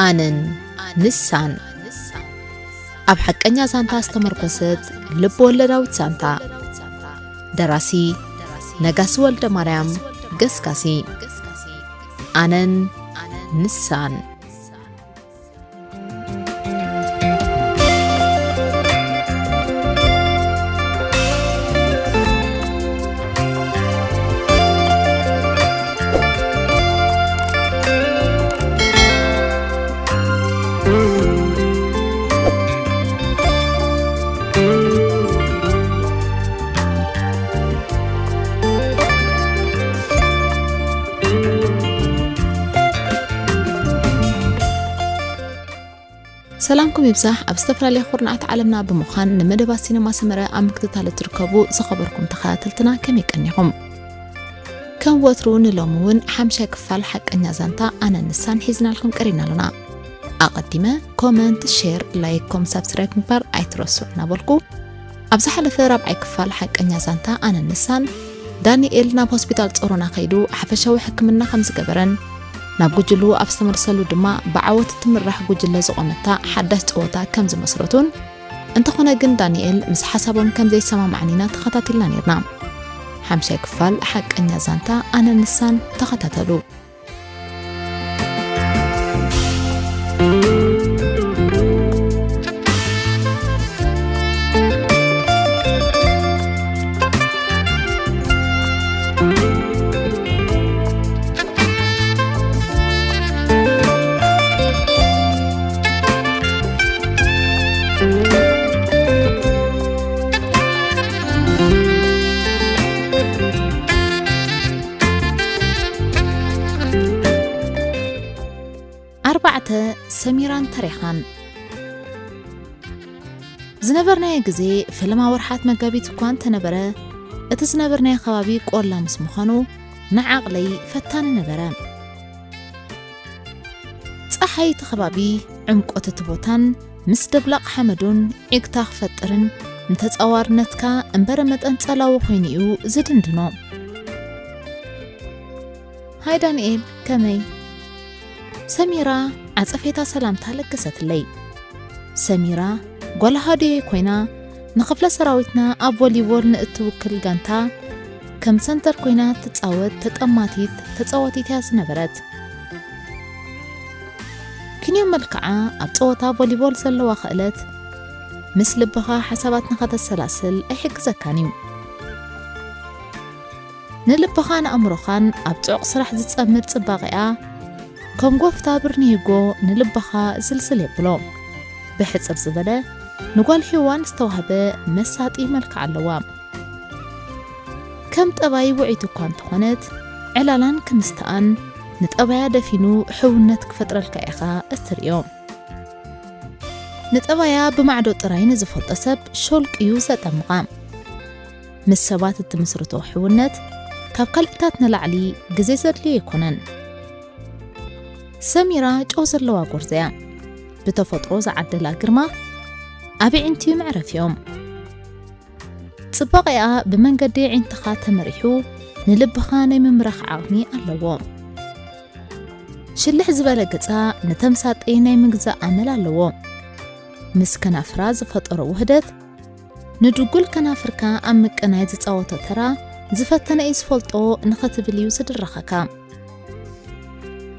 ኣነን ንሳን። ኣብ ሓቀኛ ዛንታ ዝተመርኮሰት ልብ ወለዳዊት ዛንታ። ደራሲ ነጋሲ ወልደ ማርያም ገስጋሲ። ኣነን ንሳን። ሰላምኩም ይብዛሕ። ኣብ ዝተፈላለየ ኩርናዓት ዓለምና ብምዃን ንመደባት ሲነማ ሰመረ ኣብ ምክትታል እትርከቡ ዝኸበርኩም ተኸታተልትና ከመይ ቀኒኹም? ከም ወትሩ ንሎሚ እውን ሓምሻይ ክፋል ሓቀኛ ዛንታ ኣነን ንሳን ሒዝናልኩም ቀሪብና ኣሎና። ኣቐዲመ ኮመንት፣ ሼር፣ ላይክ፣ ኮም ሳብስክራይብ ምግባር ኣይትረስዑ እናበልኩ፣ ኣብ ዝሓለፈ ራብዓይ ክፋል ሓቀኛ ዛንታ ኣነን ንሳን ዳንኤል ናብ ሆስፒታል ጾሮና ከይዱ ሓፈሻዊ ሕክምና ከም ዝገበረን ናብ ጉጅልኡ ኣብ ዝተመልሰሉ ድማ ብዓወት እትምራሕ ጉጅለ ዝቖመታ ሓዳሽ ጸወታ ከም ዝመስረቱን፣ እንተኾነ ግን ዳንኤል ምስ ሓሳቦም ከም ዘይሰማማዕን ኢና ተኸታቲልና ነይርና። ሓምሻይ ክፋል ሓቀኛ ዛንታ ኣነን ንሳን ተኸታተሉ። ኣርባዕተ፣ ሰሚራን ተሬኻን። ዝነበርናዮ ግዜ ፈለማ ወርሓት መጋቢት እኳ እንተነበረ፣ እቲ ዝነበርናዮ ከባቢ ቆላ ምስ ምዃኑ ንዓቕለይ ፈታኒ ነበረ። ጸሓይ እቲ ከባቢ፣ ዕምቆት እቲ ቦታን ምስ ደብላቕ ሓመዱን ዒግታ ክፈጥርን ንተጻዋርነትካ እምበረ መጠን ጸላዊ ኮይኑ እዩ ዝድንድኖ። ሃይ ዳንኤል፣ ከመይ? ሰሚራ ዓጸፌታ ሰላምታ ለገሰትለይ። ሰሚራ ጓል ሃድዮ ኮይና፣ ንክፍለ ሰራዊትና ኣብ ቮሊቦል ንእትውክል ጋንታ ከም ሰንተር ኮይና ትጻወት ተጠማቲት ተጻዋቲት እያ ዝነበረት። ክንዮ መልክዓ፣ ኣብ ጸወታ ቮሊቦል ዘለዋ ክእለት፣ ምስ ልብኻ ሓሳባት ንኸተሰላስል ኣይሕግዘካን እዩ። ንልብኻን ኣእምሮኻን ኣብ ጽዑቕ ስራሕ ዝጸምር ጽባቐኣ፣ ከም ጎፍታ ብርኒህጎ ንልብኻ ዝልስል የብሎ። ብሕጽር ዝበለ፣ ንጓል ሄዋን ዝተዋህበ መሳጢ መልክዕ ኣለዋ። ከም ጠባይ ውዕይቲ እኳ እንተኾነት፣ ዕላላን ክምስትኣን ንጠባያ ደፊኑ ሕውነት ክፈጥረልካ ኢኻ እትርእዮ። ንጠባያ ብማዕዶ ጥራይ ንዝፈልጦ ሰብ ሾልቅዩ ዘጠምቓ። ምስ ሰባት እትምስርቶ ሕውነት ካብ ካልእታት ንላዕሊ ግዜ ዘድልዮ ኣይኮነን። ሰሚራ ጨው ዘለዋ ጎርዞ እያ። ብተፈጥሮ ዝዓደላ ግርማ ኣብ ኣዒንቱ እዩ መዕረፊኦም። ጽባቐኣ ብመንገዲ ኣዒንትኻ ተመሪሑ ንልብኻ ናይ ምምራኽ ዓቕሚ ኣለዎ። ሽልሕ ዝበለ ገጻ ንተምሳጠይ ናይ ምግዛእ ኣመል ኣለዎ። ምስ ከናፍራ ዝፈጠሮ ውህደት ንድጉል ከናፍርካ ኣብ ምቅናይ ዝጻወቶ ተራ ዝፈተነ እዩ ዝፈልጦ ንኽትብል እዩ ዝድርኸካ።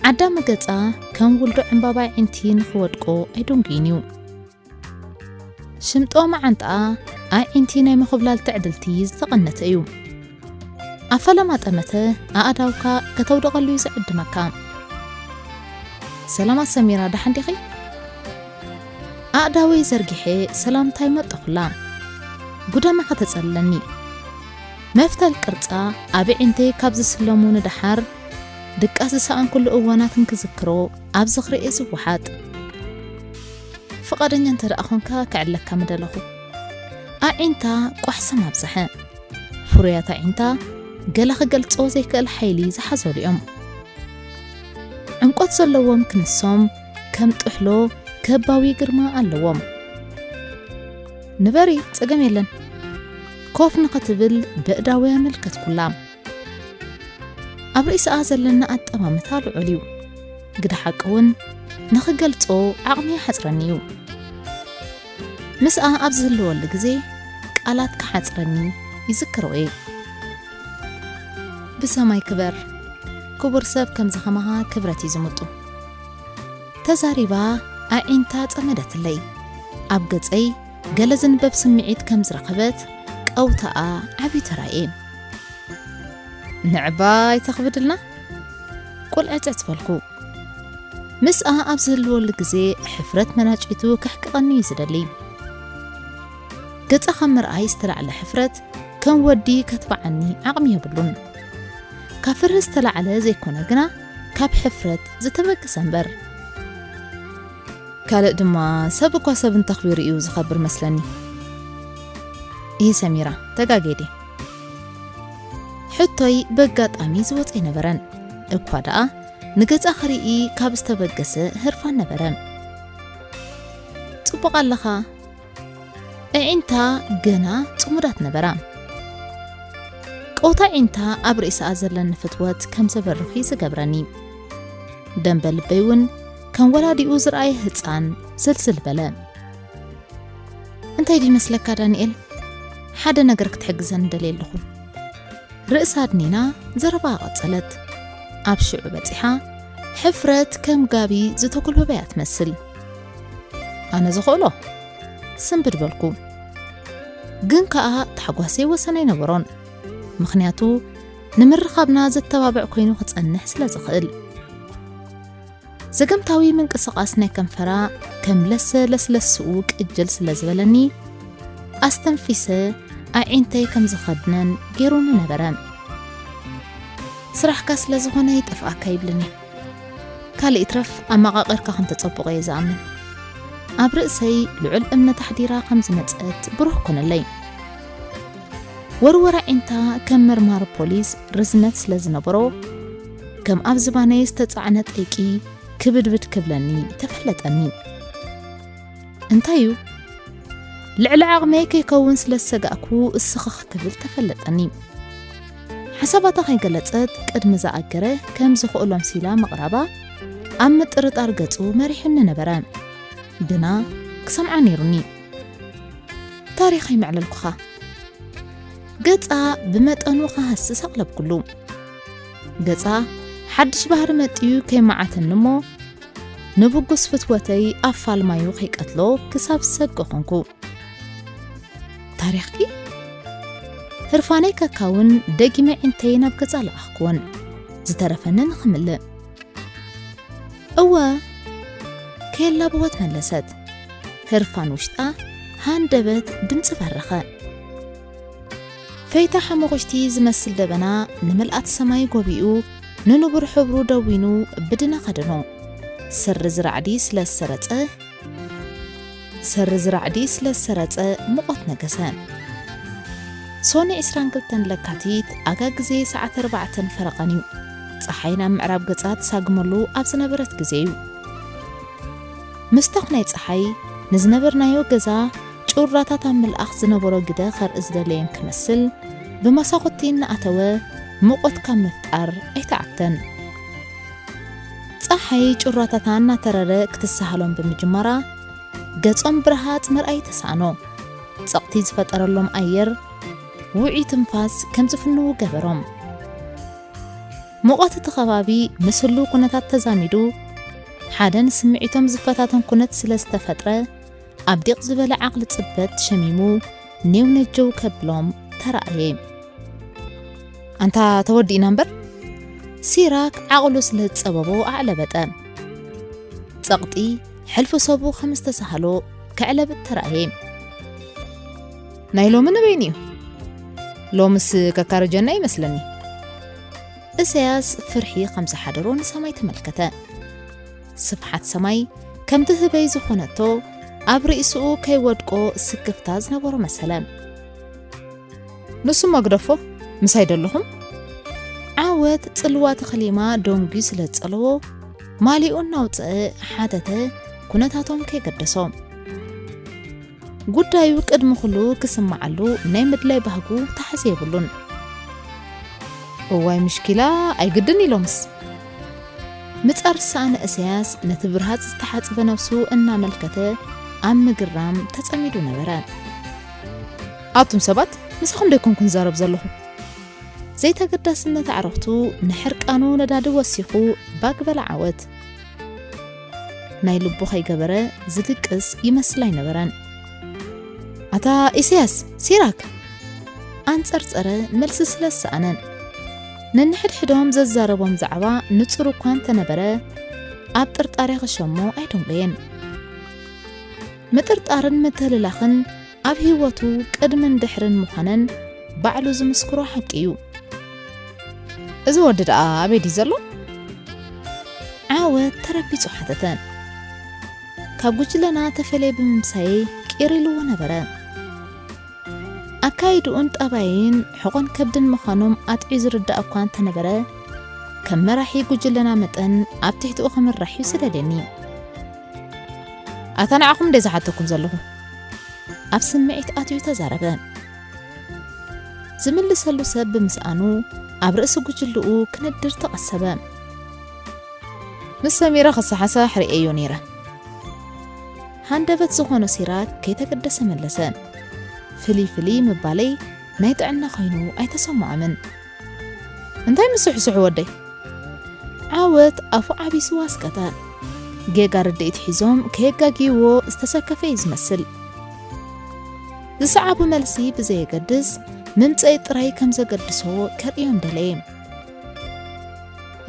ዓዳሚ ገጻ ከም ውልዶ ዕምባባ ኣዒንቲ ንኽወድቆ ኣይደንጉይን እዩ። ሽምጦ መዓንጣኣ ኣዒንቲ ናይ ምኹብላል ትዕድልቲ ዝተቐነተ እዩ። ኣብ ፈለማ ጠመተ ኣእዳውካ ከተውድቐሉ እዩ ዝዕድመካ። ሰላማት ሰሚራ፣ ደሓን ዲኺ? ኣእዳወይ ዘርጊሐ ሰላምታይ መጠኹላ። ጉደማ ከተጸልለኒ። መፍተል ቅርጻ ኣብ ኣዒንተይ ካብ ዝስለሙ ንደሓር ድቃስ ዝሰኣንኩሉ እዋናት እንክዝክሮ ኣብ ዝኽሪ'የ ዝወሓጥ። ፍቓደኛ እንተ ደኣ ኾንካ ክዕለካ ምደለኹ። ኣዒንታ ቋሕ ሰም ኣብዝሐ። ፍሩያት ኣዒንታ ገለ ክገልጾ ዘይክእል ሓይሊ ዝሓዘሉ እዮም። ዕምቆት ዘለዎም ክንሶም ከም ጥሕሎ ከባዊ ግርማ ኣለዎም። ንበሪ፣ ጸገም የለን። ኮፍ ንኽትብል በእዳዊ ኣመልከትኩላ። ኣብ ርእስኣ ዘለና ኣጠማምታ ልዑል እዩ። ግደ ሓቂ እውን ንኽገልጾ ዓቕሚ ይሓጽረኒ እዩ። ምስኣ ኣብ ዝህልወሉ ግዜ ቃላት ክሓጽረኒ ይዝክሮ እየ። ብሰማይ ክበር፣ ክቡር ሰብ ከምዚ ከማኻ ክብረት እዩ ዝምጡ። ተዛሪባ ኣዒንታ ጸመደትለይ። ኣብ ገጸይ ገለ ዝንበብ ስምዒት ከም ዝረኸበት ቀውታኣ ዓብዩ ተራእየ። ንዕባይ ተኽብድልና? ቁልዕጭጭ በልኩ። ምስኣ ኣብ ዝህልወሉ ግዜ ሕፍረት መናጭቱ ከሕቅቐኒ እዩ ዝደሊ። ገጻ ካብ ምርኣይ ዝተላዕለ ሕፍረት ከም ወዲ ከትብዓኒ ዓቕሚ የብሉን። ካብ ፍርሂ ዝተላዕለ ዘይኮነ ግና ካብ ሕፍረት ዝተበገሰ እምበር። ካልእ ድማ ሰብ እኳ ሰብ እንተኽቢሩ እዩ ዝኸብር መስለኒ። ይህ ሰሚራ፣ ተጋጌዲ። ሕቶይ በጋጣሚ ዝወፀ ኣይነበረን። እኳ ደኣ ንገጻ ክርኢ ካብ ዝተበገሰ ህርፋን ነበረ። ጽቡቕ ኣለኻ። ኣዒንታ ገና ጽሙዳት ነበራ። ቀውታ ኣዒንታ ኣብ ርእስኣ ዘለኒ ፍትወት ከም ዘበርኽ እዩ ዝገብረኒ። ደንበ ልበይ እውን ከም ወላዲኡ ዝረኣየ ህጻን ዝልዝል በለ። እንታይ ድዩ መስለካ ዳንኤል? ሓደ ነገር ክትሕግዘኒ ደልየ ኣለኹ። ርእሳ ኣድኒና ዘረባኣ ቀጸለት። ኣብ ሽዑ በጺሓ፣ ሕፍረት ከም ጋቢ ዝተጎልበበ እያ ትመስል። ኣነ ዝኽእሎ? ስንብድ በልኩ። ግን ከኣ ታሕጓሰይ ወሰን ኣይነበሮን። ምኽንያቱ፣ ንምርኻብና ዘተባብዕ ኮይኑ ክጸንሕ ስለ ዝኽእል። ዘገምታዊ ምንቅስቓስ ናይ ከንፈራ ከም ለሰ ለስለስኡ ቅጅል ስለ ዝበለኒ፣ ኣስተንፊሰ ኣዒንተይ ከም ዝኸድነን ገይሩኒ ነበረ። ስራሕካ ስለ ዝኾነ ይጠፍኣካ ይብልን እየ። ካልእ ይትረፍ ኣመቓቒርካ ከም ተጸብቖ እየ ዝኣምን። ኣብ ርእሰይ ልዑል እምነት ኣሕዲራ ከም ዝመጸት ብሩህ ኮነለይ። ወርወር ኣዒንታ ከም መርማሪ ፖሊስ ርዝነት ስለ ዝነበሮ፣ ከም ኣብ ዝባነይ ዝተጻዕነ ጠይቂ ክብድብድ ክብለኒ ተፈለጠኒ። እንታይ እዩ? ልዕሊ ዓቕመይ ከይከውን ስለ ዝሰጋእኩ እስኽኽ ክብል ተፈለጠኒ። ሓሳባታ ከይገለጸት ቅድሚ ዝኣገረ ከም ዝኽእሎ ኣምሲላ ምቕራባ ኣብ ምጥርጣር ገጹ መሪሑኒ ነበረ። ግና ክሰምዓ ነይሩኒ። ታሪኽ ኣይመዕለልኩኻ። ገጻ ብመጠኑ ክሃስስ ኣቕለብኩሉ። ገጻ ሓድሽ ባህሪ መጥዩ ከይመዓተኒ እሞ፣ ንብጉስ ፍትወተይ ኣፋልማዩ ከይቀትሎ ክሳብ ዝሰግእ ኾንኩ። ታሪኽኪ? ህርፋነይ ከካውን ደጊመ ኣዒንተይ ናብ ገጻ ለኣኽኩወን። ዝተረፈኒ ንኽምልእ። እወ፣ ከየላበወት መለሰት። ህርፋን ውሽጣ ሃንደበት ድምጺ በረኸ። ፈይታ ሓመኹሽቲ ዝመስል ደበና ንምልኣት ሰማይ ጎቢኡ፣ ንንቡር ሕብሩ ደዊኑ ብድነ ከደኖ። ሰሪ ዝራዕዲ ስለ ዝሰረጸ፣ ሰሪ ዝራዕዲ ስለ ዝሰረጸ ሙቐት ነገሰ። ሶኒ ዕስራን ክልተን ለካቲት፣ ኣጋ ግዜ ሰዓት ኣርባዕተን ፈረቓን እዩ። ጸሓይ ናብ ምዕራብ ገጻ ትሳግመሉ ኣብ ዝነበረት ግዜ እዩ። ምስታኽ ናይ ጸሓይ ንዝነበርናዮ ገዛ ጩራታት ኣብ ምልኣኽ ዝነበሮ ግደ ከርኢ ዝደለየን ክመስል፣ ብመሳኹቲ እናኣተወ ሙቐት ካብ ምፍጣር ኣይተዓብተን። ጸሓይ ጩራታታ እናተረረ ክትሰሃሎም ብምጅማራ፣ ገጾም ብረሃጽ ምርኣይ ተሳእኖ። ጸቕቲ ዝፈጠረሎም ኣየር፣ ውዑይ ትንፋስ ከም ዝፍንዉ ገበሮም። ሙቐት እቲ ከባቢ ምስ ህሉው ኩነታት ተዛሚዱ፣ ሓደ ንስምዒቶም ዝፈታተን ኩነት ስለ ዝተፈጥረ፣ ኣብ ዲቕ ዝበለ ዓቕሊ ጽበት ሸሚሙ ኔው ነጀው ከብሎም ተራእየ። ኣንታ ተወዲእና እምበር። ሲራክ ዓቕሉ ስለ ዝጸበቦ ኣዕለበጠ። ጸቕጢ ሕልፊ ሰቡ ከም ዝተሳህሎ ከዕለብጥ ተራእየ። ናይ ሎሚ ንበይኑ እዩ። ሎምስ ከካርጀና ይመስለኒ። እሰያስ ፍርሒ ከም ዝሓደሮ ንሰማይ ተመልከተ። ስፍሓት ሰማይ ከምቲ ህበይ ዝኾነቶ ኣብ ርእስኡ ከይወድቆ ስክፍታ ዝነበሮ መሰለ። ንሱ መግደፎ ምሳይ ደለኹም? ዓወት ጽልዋ ተኸሊማ ደንጉዩ ስለ ዝጸለዎ ማሊኡ እናውጽአ ሓተተ፣ ኩነታቶም ከይገደሶ። ጉዳዩ ቅድሚ ኩሉ ክስምዓሉ ናይ ምድላይ ባህጉ ተሓዚ የብሉን። እዋይ ምሽኪላ፣ ኣይግድን ኢሎምስ። ምጻር ዝሰኣነ እሰያስ ነቲ ብርሃጽ ዝተሓጽበ ነብሱ እናመልከተ ኣብ ምግራም ተጸሚዱ ነበረ። ኣቱም ሰባት፣ ምሳኹም ደይኮንኩ ዝዛረብ ዘለኹ። ዘይተገዳስነት ኣዕሩኽቱ ንሕርቃኑ ነዳዲ ወሲኹ ባግ በለ ዓወት። ናይ ልቡ ከይገበረ ዝድቅስ ይመስል ኣይነበረን። ኣታ ኢሳያስ፣ ሲራክ! ኣንጸርጸረ፣ መልሲ ስለ ዝሰኣነን። ነንሕድሕዶም ዘዛረቦም ዛዕባ ንጹር እኳ እንተነበረ፣ ኣብ ጥርጣሬ ክሸሞ ኣይደንጎየን። ምጥርጣርን ምትህልላኽን ኣብ ህይወቱ ቅድምን ድሕርን ምዃነን ባዕሉ ዝምስክሮ ሓቂ እዩ። እዚ ወዲ ደኣ ኣበይ ድዩ ዘሎ? ዓወት ተረቢጹ ሓተተ። ካብ ጉጅለና ተፈልየ ብምምሳየይ ቂር ኢልዎ ነበረ። ኣካይድኡን ጠባይን ሕቖን ከብድን ምዃኖም ኣጥዕዩ ዝርዳእ እኳ እንተነበረ፣ ከም መራሒ ጉጅለና መጠን ኣብ ትሕትኡ ክምራሕ እዩ ዝደልየኒ። ኣታ ንዓኹም እንደ ዝሓተኩም ዘለኹ። ኣብ ስምዒት ኣትዩ ተዛረበ። ዝምልሰሉ ሰብ ብምስኣኑ ኣብ ርእሲ ጉጅልኡ ክንድር ተቐሰበ። ምስ ሰሚራ ክሰሓሰሕ ርእየዮ ነይረ። ሃንደበት ዝኾኖ ሲራክ ከይተገደሰ መለሰ። ፍልይ ፍልይ ምባለይ ናይ ጥዕና ኮይኑ ኣይተሰምዖምን። እንታይ ምስሕስሑ ወደይ? ዓወት ኣፉ ዓቢሱ ኣስቀጠ። ጌጋ ርድኢት ሒዞም ከየጋግይዎ ዝተሰከፈ እዩ ዝመስል። ዝሰዓቡ መልሲ ብዘየገድስ ምምጸይ ጥራይ ከም ዘገድሶ ከርእዮም ደለየ።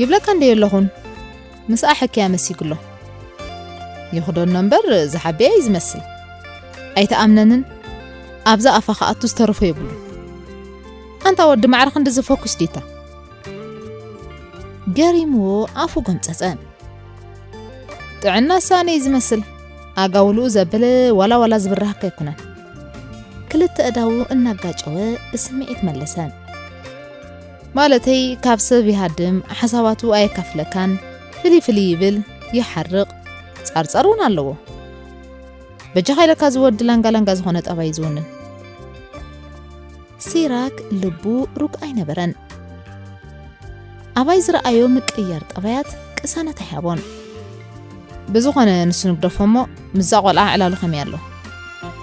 ይብለካ እንደ የለኹን፣ ምስኣ ሕክያ መሲጉ ኣሎ። ይኽደኖ እምበር ዝሓብያ እዩ ዝመስል። ኣይትኣምነንን፣ ኣብዛ ኣፋ ክኣቱ ዝተረፎ የብሉን። ኣንታ ወዲ ማዕረ ክንዲ ዝፈኩስ ዲታ? ገሪምዎ ኣፉ ጎምጸጸ። ጥዕና ሳነ እዩ ዝመስል። ኣጋውልኡ ዘብል ዋላ ዋላ ዝብራህካ ኣይኮነን። ክልተ እዳዉ እናጋጨወ ብስምዒት መለሰ። ማለተይ ካብ ሰብ ይሃድም፣ ሓሳባቱ ኣየካፍለካን፣ ፍልይ ፍልይ ይብል፣ ይሓርቕ፣ ጸርጸር እውን ኣለዎ። በጃኻ ኢለካ ዝወዲ ላንጋ ላንጋ ዝኾነ ጠባይ ዝውንን። ሲራክ ልቡ ሩግ ኣይነበረን። ኣባይ ዝረኣዮ ምቅያር ጠባያት ቅሳነት ኣይሃቦን። ብዝኾነ ንሱ ንግደፎ እሞ ምስዛ ቆልዓ ዕላሉ ከመይ ኣሎ?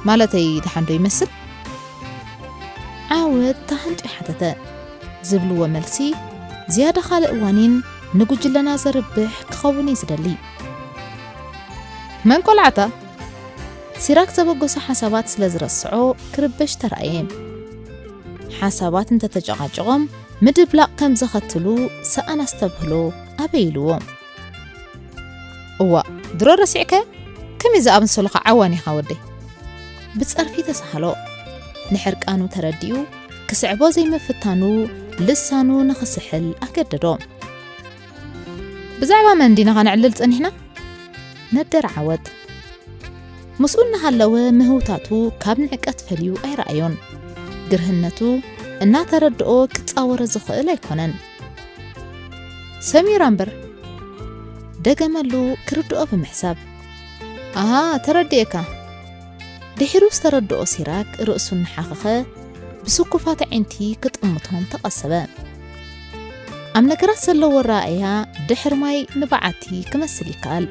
ማለተይ ደሓን ዶ ይመስል? ዓወት ተሃንጡ ይሓተተ። ዝብልዎ መልሲ ዝያዳ ካልእ ዋኒን ንጉጅለና ዘርብሕ ክኸውን እዩ ዝደሊ። መን ቆልዓታ? ሲራክ ዘበገሶ ሓሳባት ስለ ዝረስዖ ክርበሽ ተራእየ። ሓሳባት እንተተጨቓጨቖም ምድብላቕ ከም ዘኸትሉ ሰኣን ኣስተብህሎ ኣበይ ኢልዎ። እዋእ፣ ድሮ ረሲዕካዮ? ከመይ ዝኣመሰሉኻ ዓዋን ኢኻ ወደይ? ብጸርፊ ተሳሃሎ። ንሕርቃኑ ተረዲኡ ክስዕቦ ዘይምፍታኑ ልሳኑ ንኽስሕል ኣገደዶ። ብዛዕባ መን ዲና ኸነዕልል ጸኒሕና? ነደር ዓወት። ምስኡ እናሃለወ ምህውታቱ ካብ ንዕቀት ፈልዩ ኣይረኣዮን። ግርህነቱ እናተረድኦ ክጻወሮ ዝኽእል ኣይኮነን። ሰሚራ እምበር ደገመሉ ክርድኦ ብምሕሳብ። ኣሃ፣ ተረዲኤካ። ድሒሩ ዝተረድኦ ሲራክ ርእሱ እናሓኸኸ ብስኩፋት ኣዒንቲ ክጥምቶም ተቐሰበ። ኣብ ነገራት ዘለዎ ኣረኣእያ ድሕር ማይ ንበዓቲ ክመስል ይከኣል።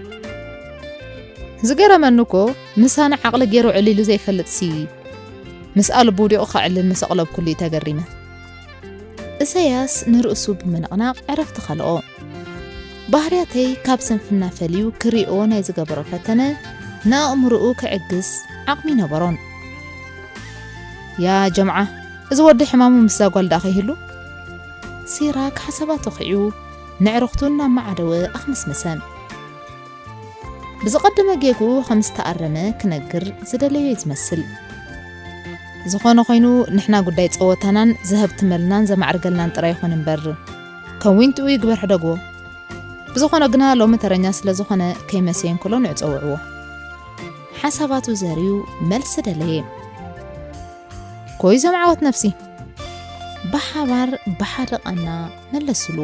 ዝገረመኒ እኮ ምሳና ዓቕሊ ገይሩ ዕሊሉ ዘይፈልጥሲ ምስኣ ልቡ ውዲቑ ከዕልል ምስ ኣቕለብኩሉ እዩ ተገሪመ። እሰያስ ንርእሱ ብምንቕናቕ ዕረፍቲ ከልኦ። ባህርያተይ ካብ ስንፍና ፈልዩ ክሪኦ ናይ ዝገበሮ ፈተነ ንኣእምሮኡ ክዕግስ ዓቕሚ ነበሮን። ያ ጀምዓ፣ እዚ ወዲ ሕማሙ ምስዛ ጓል ደኣ ከይህሉ? ሲራክ ሓሳባቱ ኺዑ ንዕርኽቱ እናመዓደወ ኣኽመስመሰ። ብዝቐደመ ጌግኡ ከም ዝተኣረመ ክነግር ዝደለዮ እዩ ዝመስል። ዝኾነ ኮይኑ ንሕና ጉዳይ ጸወታናን ዘሀብትመልናን ዘማዕርገልናን ጥራይ ይኹን እምበር ከም ዊንትኡ ይግበር ሕደግዎ። ብዝኾነ ግና ሎሚ ተረኛ ስለ ዝኾነ ከይመሰየ እንከሎ ንዕጸውዕዎ። ሓሳባቱ ዘርዩ መልሲ ደለየ። ኮይ ዘምዓወት ነብሲ ብሓባር ብሓደ ቃና መለስሉ።